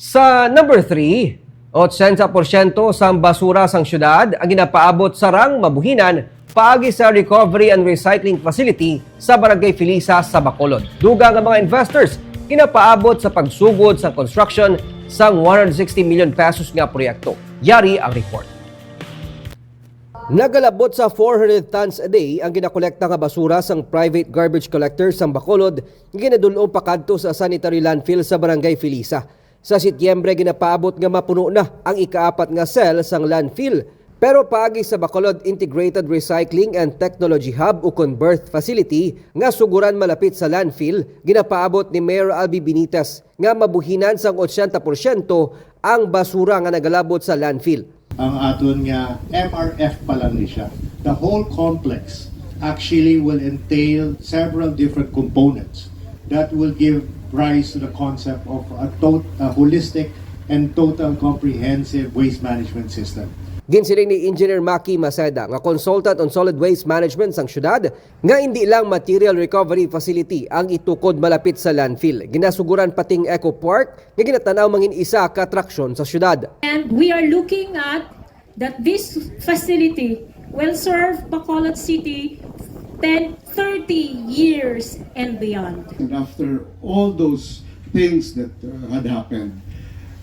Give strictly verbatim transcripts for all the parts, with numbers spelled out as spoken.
Sa number three, otsenta porsyento sang basura sang syudad ang ginapaabot sa rang mabuhinan paagi sa recovery and recycling facility sa Barangay Felisa sa Bacolod. Dugang nga mga investors ginapaabot sa pagsugod sang construction sang one hundred sixty million pesos nga proyekto. Yari ang report. Nagalabot sa four hundred tons a day ang ginakolekta nga basura sang private garbage collector sang Bacolod nga ginadul-ong pakadto sa sanitary landfill sa Barangay Felisa. Sa Setyembre, ginapaabot nga mapuno na ang ikaapat nga cell sang landfill. Pero paagi sa Bacolod Integrated Recycling and Technology Hub ukon BERTH facility nga suguran malapit sa landfill, ginapaabot ni Mayor Albi Benitez nga mabuhinan sang otsenta porsyento ang basura nga nagalabot sa landfill. Ang aton nga M R F pa lang ni siya. The whole complex actually will entail several different components that will give rise to the concept of a tot-, a holistic and total comprehensive waste management system. Ginsiling ni Engineer Maki Maceda, nga consultant on solid waste management sang syudad, nga indi lang material recovery facility ang itukod malapit sa landfill. Ginasuguran pating eco park nga ginatan-aw mangin isa ka atraksyon sa syudad. And we are looking at that this facility will serve Bacolod City ten, thirty years and beyond. And after all those things that uh, had happened,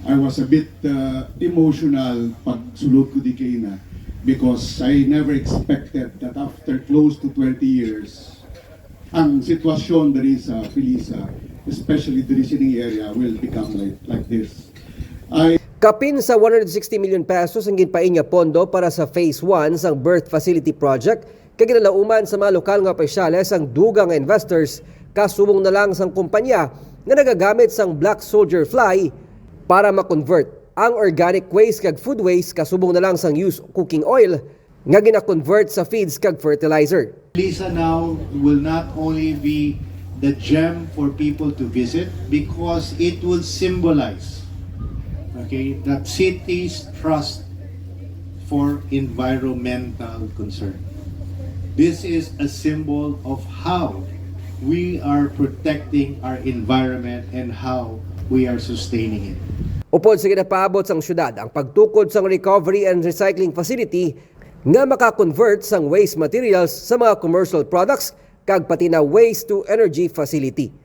I was a bit uh, emotional pag sulod ko di kaina because I never expected that after close to twenty years, ang sitwasyon diri sa Felisa, especially diri sining area, will become like, like this. I Kapin sa one hundred sixty million pesos ang ginpain nga pondo para sa Phase one sang BERTH Facility Project, kag ginalauman sa mga lokal nga opisyales ang dugang nga investors, kasubong na lang sang kumpanya nga nagagamit sang black soldier fly para ma-convert ang organic waste kag food waste, kasubong na lang sang used cooking oil nga gina-convert sa feeds kag fertilizer. Felisa now will not only be the gem for people to visit because it will symbolize, okay, that city's trust for environmental concern. This is a symbol of how we are protecting our environment and how we are sustaining it. Upod sa ginapaabot sang syudad ang pagtukod sang recovery and recycling facility nga maka-convert sang waste materials sa mga commercial products kag pati na waste to energy facility.